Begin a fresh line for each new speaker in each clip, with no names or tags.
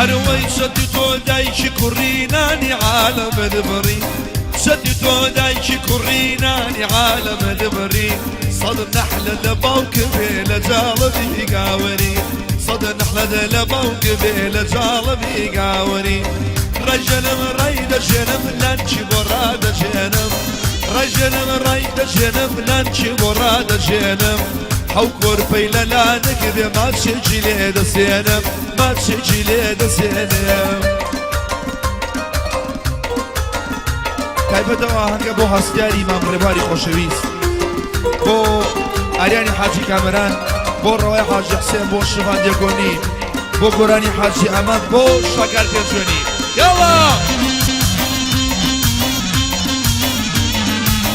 ئەرەوەی چەتی تۆ دایکی کوڕی نانی عالەمت بڕی، چەتی تۆ دایکی کوڕی نانی عالەمت بڕی، سەد نەحلە لە باوک بێ لە جاڵبی گاوەری، سەد نەحلە لە باوک بێ لە جاڵبی گاوەری. ڕەژێنم ڕای دەژێنم لانچی بۆ ڕادەژێنم، ڕەژێنم ڕای دەژێنم لانچی بۆ ڕادەژێنم، حەو کۆرپەی لە لانک بێ ماچێکی لێ دەسێنم، ماچێکی لێ دەسێنم. تایبەتەوە ئاهەنگە بۆ هەستیاری مام ڕێبواری خۆشەویست، بۆ ئاریانی حاجی کامەران، بۆ ڕەوای حاجی حسێن، بۆ شڤان دێگۆنی، بۆ گۆرانی حاجی ئەمەد، بۆ شاکار پێنجوێنی. یاڵا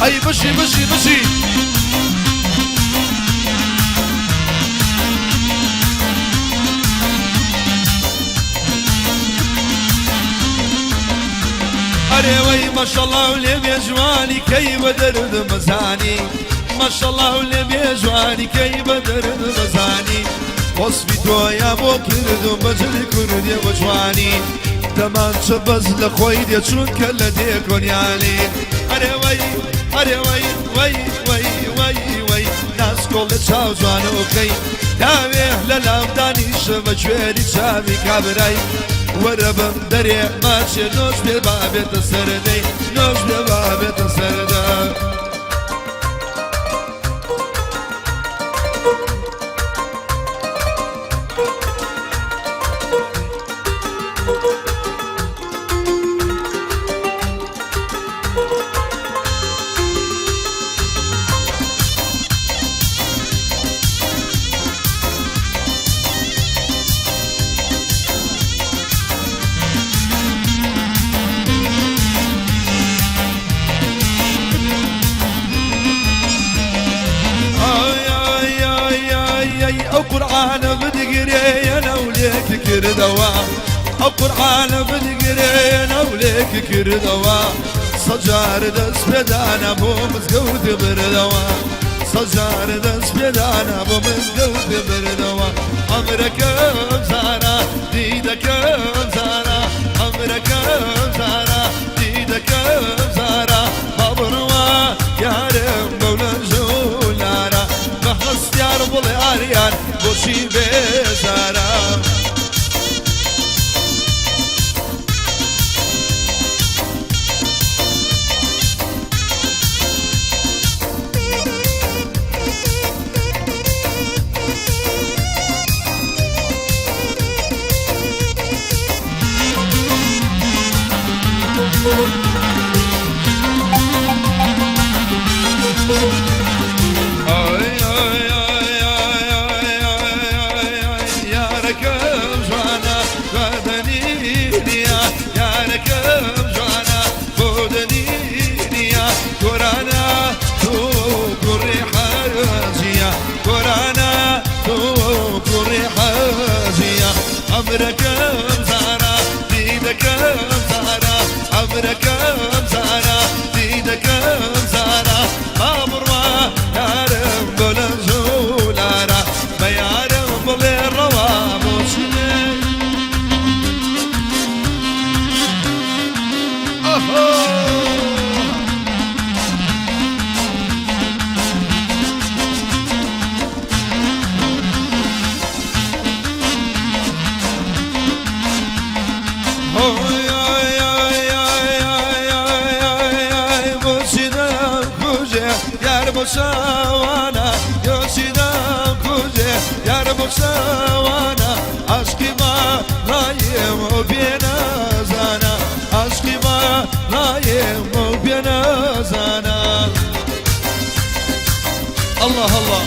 ئەی بژی بژی بژی. ئەرێوەی مەشەڵا و لێ بێ جوانی کەی بە دەرد مەزانی، مەشەڵا و لێ بێ جوانی کەی بە دەرد مەزانی، وەسفی تۆیا بۆ کردم بە جلی کوردێ بە جوانی، دەمانچە بەس لە خۆی دێ چونکە لە دێ کۆنیانی. ئەرێوەی ئەرێوەی وەی وەی وەی وەی ناسکۆڵ لە چاو جوانۆکەی داوێ لە لامدانیشە بە کوێری چاوی کابرای، وەرە بم دەرێ ماچێ نۆش بێ بابێتە سەردەی، نۆش بێ بابێتە سەردە. ئەو قورعانە بدگرێ و لێک کردەوە، ئەو قورعانە بدگرێ و لێک کردەوە، سەجار دەست پێدانە بۆ مزگەوت بردەوە، سەجار دەست پێدانە بۆ مزگەوت بردەوە. ئەمرەکەم زارا دیدەکەم زارا، ئەمرەکەم زارا دیدەکەم زارا، بابڕوا یارم بەولە ژولارە، بە هەستیار بڵێ ئاریان بۆچی بێزارە. یارەکەم جوانە بەدەنیە، یارەکەم جوانە بۆ دەنیە، گۆرانە تۆ کوڕی حەجیە، گۆرانە تۆ کوڕی حەجیە، ئەمرەکەم زارا دیدەکەم زارا، ئەمرەکەم زارا دیدەکەم زارا، با بڕوا یارم بۆ لە ژوولارە، بە یارم بڵێ ڕەوا بۆچی بێ. ئەهۆ. بۆچی دەمکوژێ یار بۆ چاوانە، بۆچی دەمکوژێ یار بۆ چاوانە، عاشقی ما ڕایم و بێنازانە، عاشقی ما ڕایم و بێنازانە. الله الله.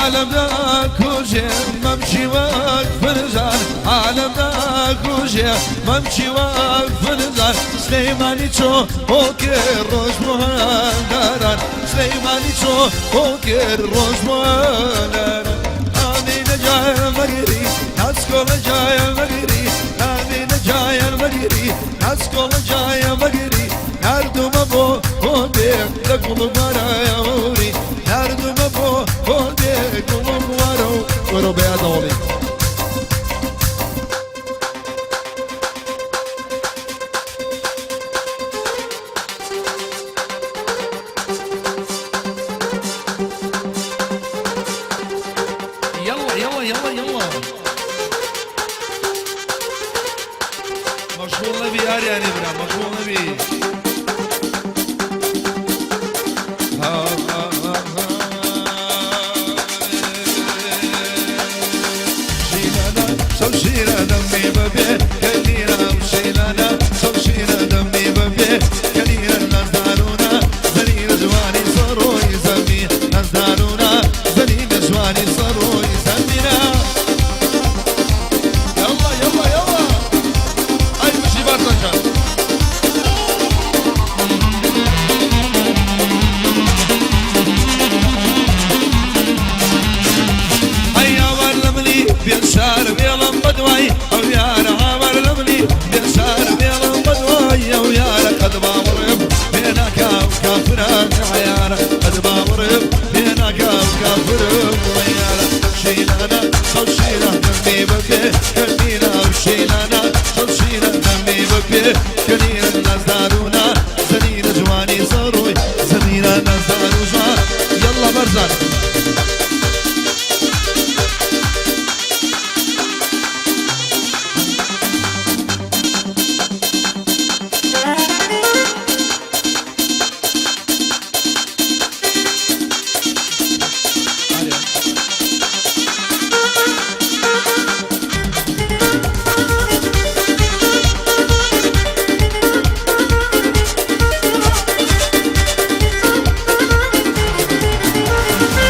عالەم داکوژێ مەمکی وەک فنجان، عالەم داکوژێ مەمکی وەک فنجان. سلەیمانی چۆ هۆکر ڕۆژ بۆ هەنداران، سلەیمانی چۆ هۆکر ڕۆژ بۆ هەنداران. ئامینە جایە مەگری ناسکۆڵە جایە مەگری، ئامینە جایە مەگری ناسکۆڵە جایە مەگری. ناردومە بۆ هۆدێ لە گوڵ بارایەوەوری، ناردومە بۆ هۆدێ گوڵم وارە و وەرە بەیادەوەڵی. يلا يلا يلا يلا مشغول نبی ئاریانی برا مشغول نبی. ها ها ها ها. شیلانە شەو شیرە دەمی بەبێ کەلیرە، شیلانە شەو شیرە دەمی بەبێ کەلیرە. نازدارونە زەرینە جوانی سەڕۆی زەمی، نازدارونە زەرینە جوانی سەڕۆی زەمینە. يلا يلا يلا ئەی بژی بارزانجان. ئەی هاوار لە منی بێشار بێڵم بەدوای ئەو یارە، هاوار لە منی بێشار بێڵم بەدوای ئەو یارە. قەد باوەڕم پێ ناکا و کافران عیارە، قەد باوەڕم پێ ناکا و کافرم عیارە. شیلانە شەو شیرە دەمی بەپێ کەنیرە، شیلانە شەو شیرە دەمی بەپێ کەنیرە. نازدارونە زەنینە جوانی سەڕۆی زەمینە، نازدار و جوان. يلا بەرزان.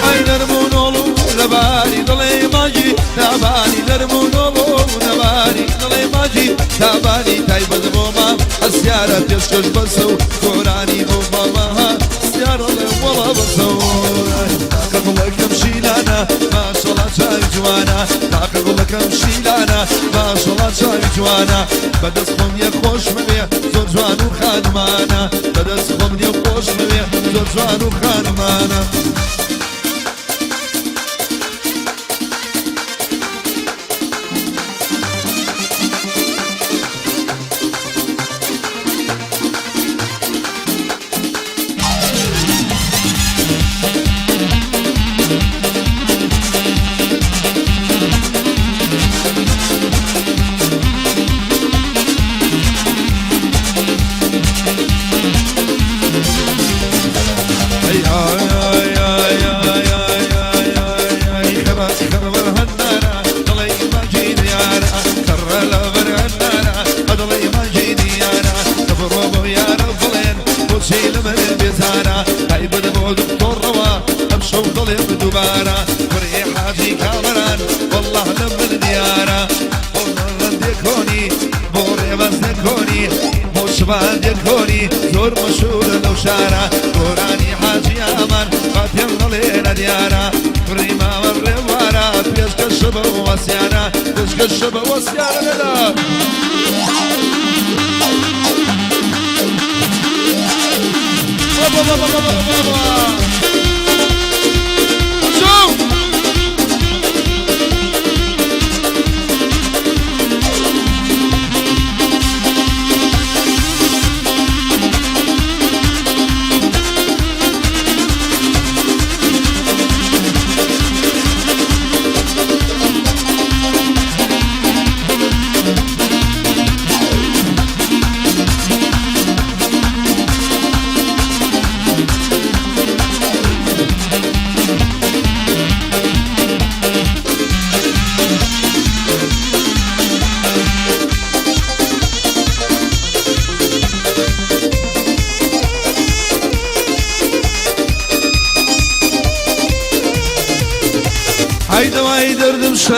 ئەی نەرم و نۆڵ و لەباری دڵێ ماجی تابانی، نەرم و نۆڵ و لەباری دڵێ ماجی تابانی. تایبەت بۆ مام هەستیارە پێشکەش بەسە و گۆرانی بۆ مامەها سیارە ڵێ وەڵا بەسە. تاقە گوڵەکەم شیلانە ماشەڵا چاوی جوانە، تاقە گوڵەکەم شیلانە ماشەڵا چاوی جوانە. بەدەست خۆم نیە خۆش مەوێ زۆر جوان و خانمانە، بەدەست خۆم نیە خۆش مەوێ زۆر جوان و خانمانە. ئەی ئای ئای ئای ئای ئای ئای ئای ئای خەبات خەبەر هەنارە دڵی ماجی دیارە، خەڕە لەبەر هەنارە دڵی ماجی دیارە. بڕۆ بۆ یارە بڵێن بۆچی لە من بێزارە، تایبەت بۆ دکتۆڕەوە ئەم شەو دڵێم دووبارە. کوڕی حاجی کامەران والله لە من دیارە، بۆ ڕەندێ کۆنی، بۆ ڕێبەستە کۆنی، بۆ شباندێ کۆنی زۆر مەشهورە لەو شارە. گۆرانی حاجی ئامان با پێم دەڵێنە دیارە، کوڕی ماوە ڕێوارە پێشکەش بە وەسیانە، پێشکەش بە وەسیانە لەدا. بابا بابا بابا بابا شوف.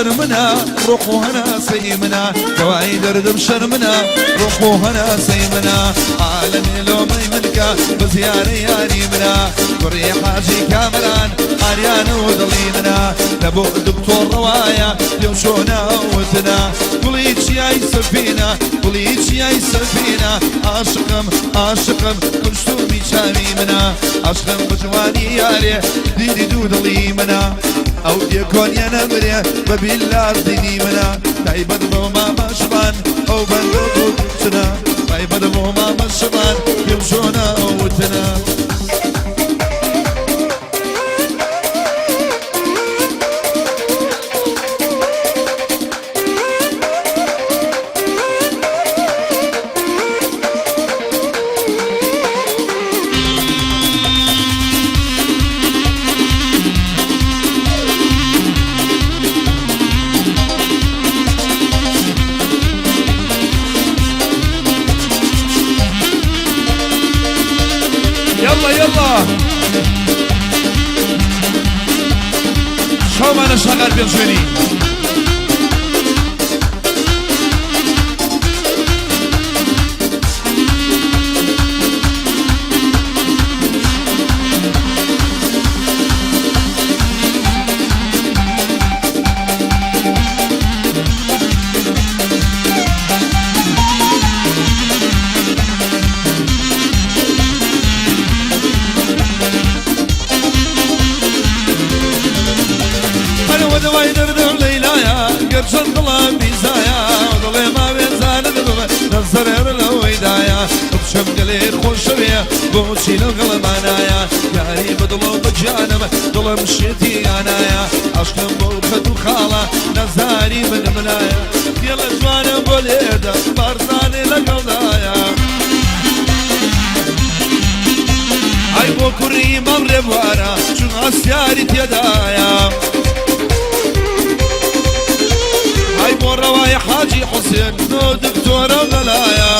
شەرمنە ڕۆح و هەناسەی منە دەوای دەردم شەرمنە ڕۆح و هەناسەی منە عالەمێ لۆمەی منکە بزیارە یاری منە کوڕی حاجی کامەران ئاریانە و دڵی منە لە بۆ دکتۆر ڕەوایە پێم چۆنە وتنە گوڵی چیای سەفینە گوڵی چیای سەفینە عاشقم عاشقم کوشتومی چاوی منە عاشقم بە جوانی یارێ دیدی دوو دڵی منە ئەو دێکۆنیە نەمرێ بە بیلا دینی منە تایبەت بۆ مامەشمان ئەو بەندۆ بۆ چنە تایبەت بۆ مامەشمان پێم چۆنە ئەو وتنە. يلا يلا شەومانە شەقار پێنجوێنی. ئەرەوە دەوای دەردم لەیلایە گەر چەند دڵم بیزایە دڵێ ماوێ زانت ببە نەزەرێر لەوەیدایە بچم گەلێ خۆشەوێ بۆچی لەگەڵمانایە یاری بە دڵ و بە گیانم دڵم شێتی یانایە عەشقم بۆ خەت و خاڵە نەزاری من منایە دێڵە جوانم بۆ لێدە بارزانێ لەگەڵدایە ئای بۆ کوڕی مام ڕێبوارە چون ئاسیاری تێدایە ئای بۆ ڕەوای حاجی حوسێن نۆ دکتۆرە لەلایە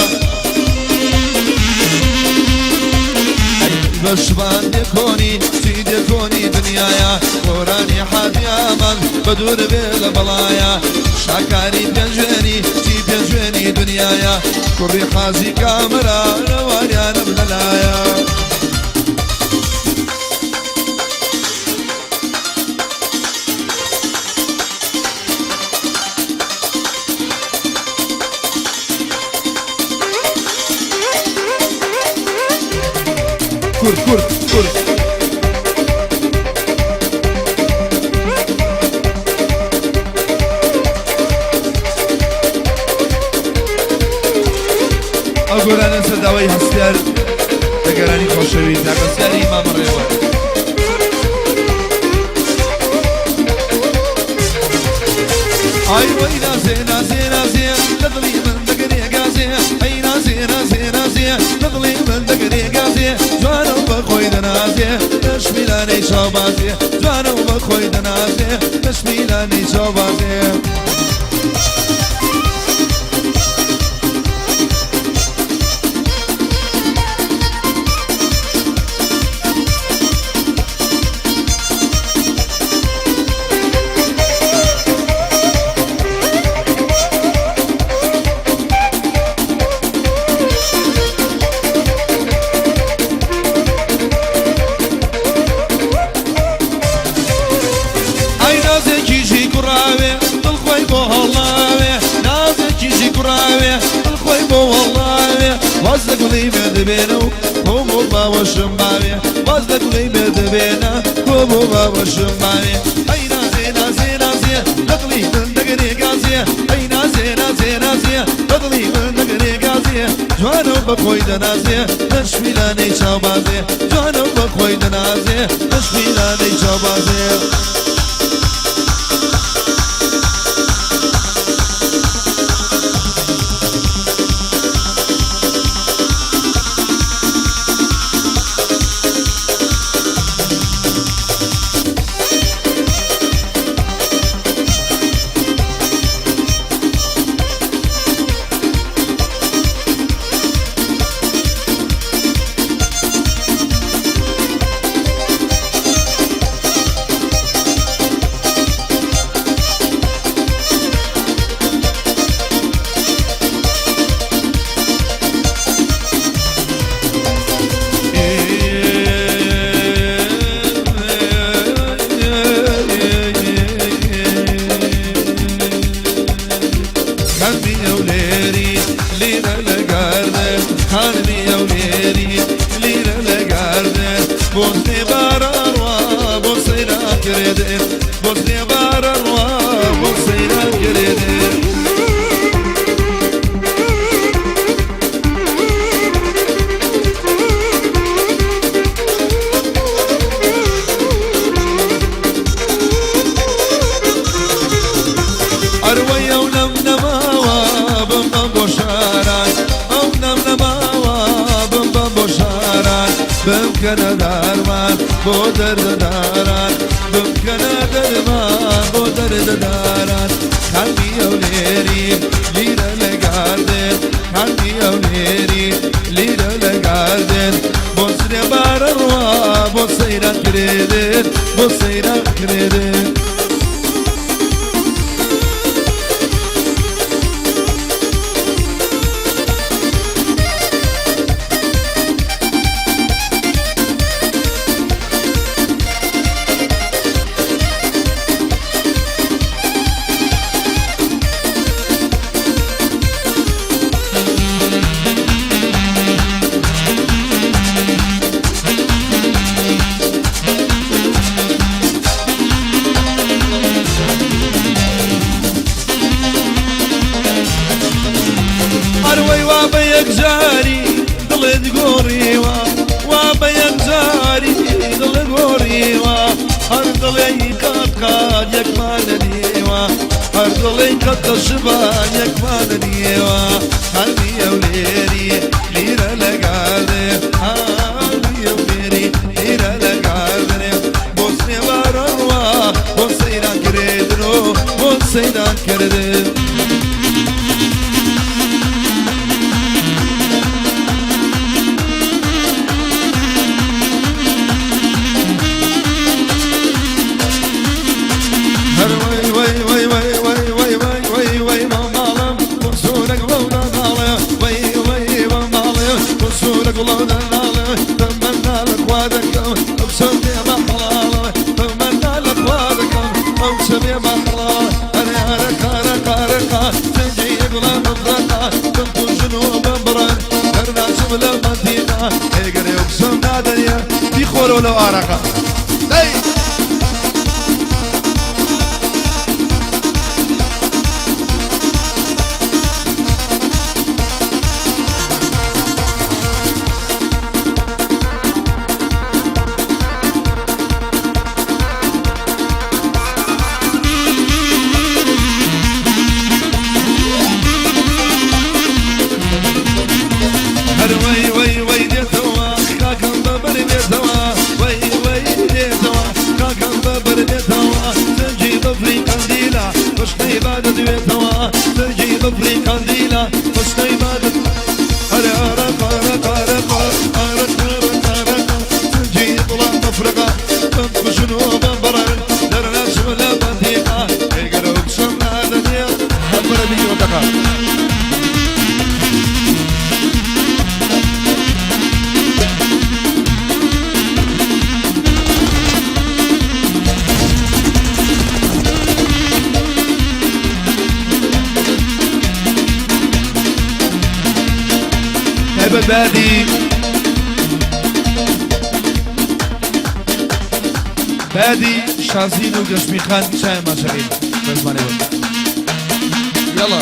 بەشمان دێکۆنی چی دێکۆنی دنیاە گۆرانی حاجیامان بە دوور بێ لە بەڵایە شاکاری پێنجوێنی چی پێنجوێنی دنیاە کوڕی حاجی کامەرا ڕەوانیانم لەلایە. کورد کورد کورد. ئەو گۆرانە سەر داوای هەستیار دەگەرانی خۆشەویست هەستیاری مامە ڕێوە. ئای وەی نازێ نازێ نازێ لە دڵی من دەگرێ گازێ ئەی نازێ نازێ نازێ لە دڵی من دەگرێ گازێ جوانە و بە خۆی دەنازێ نەشمیلانەی چاوبازێ جوانە و بە خۆی دەنازێ نەشمیلانەی چاوبازێ. ئای نازێکیژی کوڕاوێ دڵ خۆی بۆ هەڵاوێ نازێکیژی کوڕاوێ دڵ خۆی بۆ هەڵاوێ واز لە گوڵی بێ دەبێنە و بۆ بۆ باوەشم باوێ واز لە گوڵی بێ دەبێنە بۆ بۆ باوەشم باوێ ئەی نازێ نازێ نازێ لە دڵی من دەگرێ گازێ ئەی نازێ نازێ نازێ لە دڵی من دەگرێ گازێ جوانە و بە خۆی دەنازێ نەشمیلانەی چاوبازێ جوانە و بە خۆی دەنازێ نەشمیلانەی چاوبازێ. هەولێری لیرە لە گاردن بۆ سێبارە ڕوا بۆ سەیران کرێدن بۆ سێبارە ڕوا بۆ سەیران کرێدن. ئەروەی ئەو نەم نەماوە بمبەم بۆ شاران، ئەو نەم نەماوە بمبەم بۆ شاران، بمکەنە دارمان بۆ دەردەداران، بمکەنە دەرمان بۆ دەردەداران. خانمی هەولێری لیرە لە گاردن، خانمی هەولێری لیرە لە گاردن، بۆ سرێبارە ڕوا بۆ سەیران کرێدن، بۆ سەیران کرێدن. ئەروەی وا بە یەکجاری دڵت گۆڕیوە، وا بە یەکجاری دڵت گۆڕیوە، هەر دڵێی قات قات یەکمانە دیوە، هەر دڵێی قەت دەشبان یەکمانە دیوە. هەرمی هەولێری لیرە لە گاردێ، هەرمی هەولێری لیرە لە گاردێ، بۆ سێوارە ڕوا بۆ سەیران کرێدن و بۆ سەیران کردن. هەر وەی وەی وەی وەی وەی وەی وەی وەی وەی ماڵم بۆ سوورە گوڵەو ناڵێ، وەی وەی ماڵێ بۆ سوورە گوڵەو ناڵێ، تەمەنا لە خوا دەکەم ئەو سەمێ بە حەڵاڵە، تەمەنا لە خوا دەکەم ئەو سەمێ بە حەڵاڵە. ئەرێ ئەرە قارە قارە قا زەنگی گوڵە مفرەقا بمکوژن و بمبڕن دەرناچم لە مەنتیقا، ئێگەرێ و بچم نادەنیە بیخۆرەوە لەو ئارەقە. دەی هەر وەی وەی وەی دێتەوە کاکەم بەبەر دێتەوە، وەی وەی دێتەوە کاکەم بەبەر دێتەوە، زەنگی بەفری قەندیلە پشتەی بادە دوێتەوە، زەنگی بەفری قەندیلە پشتەی بادە. هەرە ئەرە قارە قارە قا ئارە قارە قارە قا زەنگی گوڵان بەفرەقا بمکوژن و بمبڕن دەرناچم لە مەنتیقا، ئێگەرە و بچم نادەنیە هەمبەرە بیگرۆتەکە. هبة بادي بادي شازین و گەشمیخان چای ماچەکەین بەزمانی بۆ یەڵا.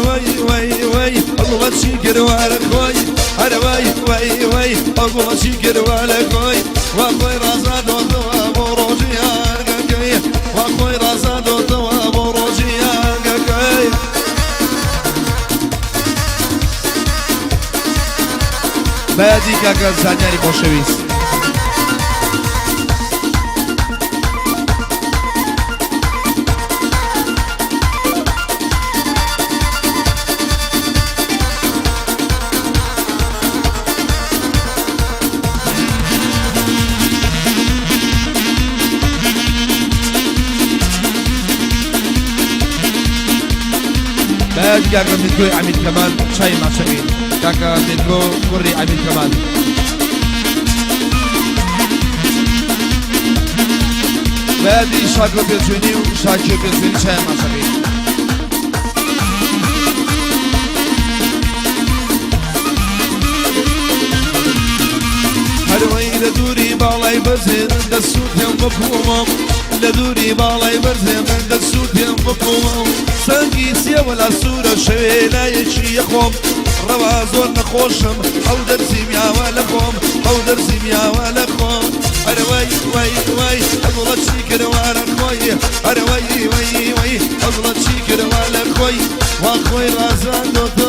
وەی وەی وەی ئەگوڵە چی کردوارە خۆی، هەرە وەی وەی وەی ئەگوڵە چی کردوارە خۆی، وا خۆی ڕازادۆتەوە بۆ ڕۆژی ئارگەکەی، وا خۆی ڕازادۆتەوە بۆ ڕۆژی ئارگەکەی. بەیادی کاکە زانیاری خۆشەویست. بەیادی کاکە میتۆی عەمید کەمال چای ماچەکەین. کاکە مێرکۆ کوڕی ئەمیر کەمال. بە یادی شاکۆ پێنجوێنی و شاکیۆ پێنجوێنی چایان ماچەکەی. هەروەی لە دووری باڵای بەرزێ من دەسووتێم بپوومم لە دووری باڵای بەرزێ من دەسووتێم بپوومم سەنگی سێوە لا سوورە شەوێ لایەکی یەخۆم ڕەوا زۆر نەخۆشم ئەو دەرزیم یاوە لە خۆم ئەو دەرزیم یاوە لە خۆم ئەرەوەی وەی وەی ئەگوڵە چی کردوارە خۆی ئەرەوەی وەی وەی ئەگوڵە چی کردوە لە خۆی وا خۆی ڕازاندۆتەوە.